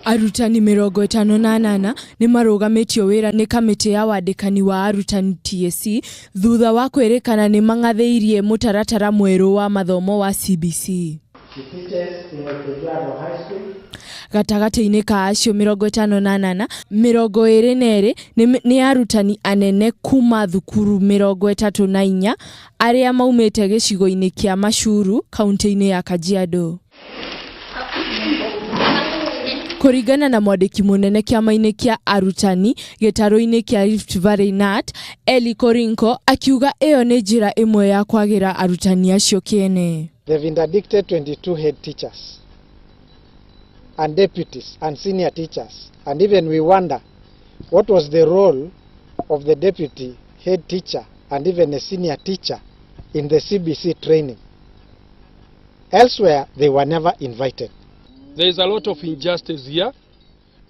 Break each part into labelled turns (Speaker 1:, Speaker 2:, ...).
Speaker 1: Arutani 58 nĩ marũgamĩtio wĩra nĩ kamĩtĩ ya wandĩkani wa arutani TSC thutha wa kwĩrĩkana nĩ mang'athĩirie mũtaratara mwerũ wa mathomo wa CBC. Gatagatĩ-inĩ ka acio 58, 22 nĩ arutani anene kuma thukuru 34 arĩa maumĩte gĩcigo-inĩ kĩa Mashuru kaunti-inĩ ya Kajiado. Kũringana na mwandĩki mũnene kĩama-inĩ kĩa arutani gĩtarũ-inĩ kĩa Rift Valley KNUT, Elly Korinko akiuga ĩyo nĩ njĩra ĩmwe ya kwagĩra arutani acio kĩene.
Speaker 2: They've interdicted 22 head teachers and deputies and senior teachers. And even we wonder what was the role of the deputy head teacher and even a senior teacher in the CBC training. Elsewhere, they were never invited.
Speaker 3: There is a lot of injustice here.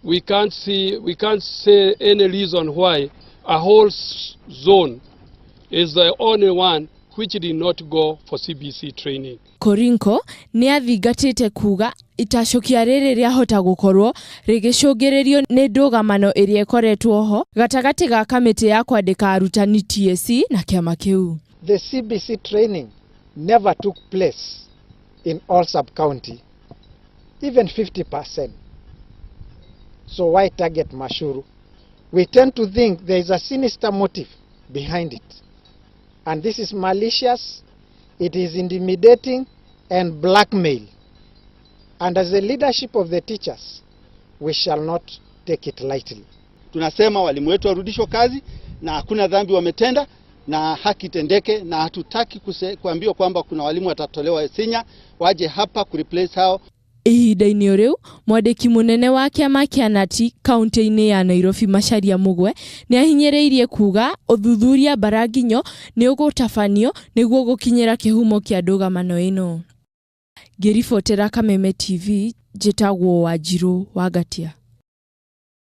Speaker 3: We can't say any reason why a whole zone is the only one which did not go for CBC training.
Speaker 1: Korinko nĩ athingatĩte kuga itacũkia rĩrĩ rĩahota gũkorwo rĩgĩcũngĩrĩrio nĩ ndũgamano ĩrĩa ĩkoretwo ho gatagatĩ ga kamĩtĩ ya kwandĩka arutani TSC na kĩama kĩu.
Speaker 2: The CBC training never took place in all sub-county, even 50%. So why target Mashuru? We tend to think there is a sinister motive behind it. And this is malicious, it is intimidating and blackmail. And as the leadership of the teachers, we shall not take it lightly.
Speaker 4: Tunasema walimu wetu warudishwe kazi na hakuna dhambi wametenda na haki itendeke, na hatutaki kuambiwa kwamba kuna walimu watatolewa Sinya waje hapa kureplace hao.
Speaker 1: Ihinda-inĩ rĩu mwandĩki mũnene wa kĩama kĩa Knut kaunti-inĩ ya Nairobi Macharia Mugwe nĩ ahinyĩrĩirie kuga ũthuthuria mbaranginyo nĩ ũgũtabanio nĩguo gũkinyĩra kĩhumo kĩa ndũgamano ĩno. Ngĩribotera Kameme TV njĩtagwo Wanjirũ Wangatia.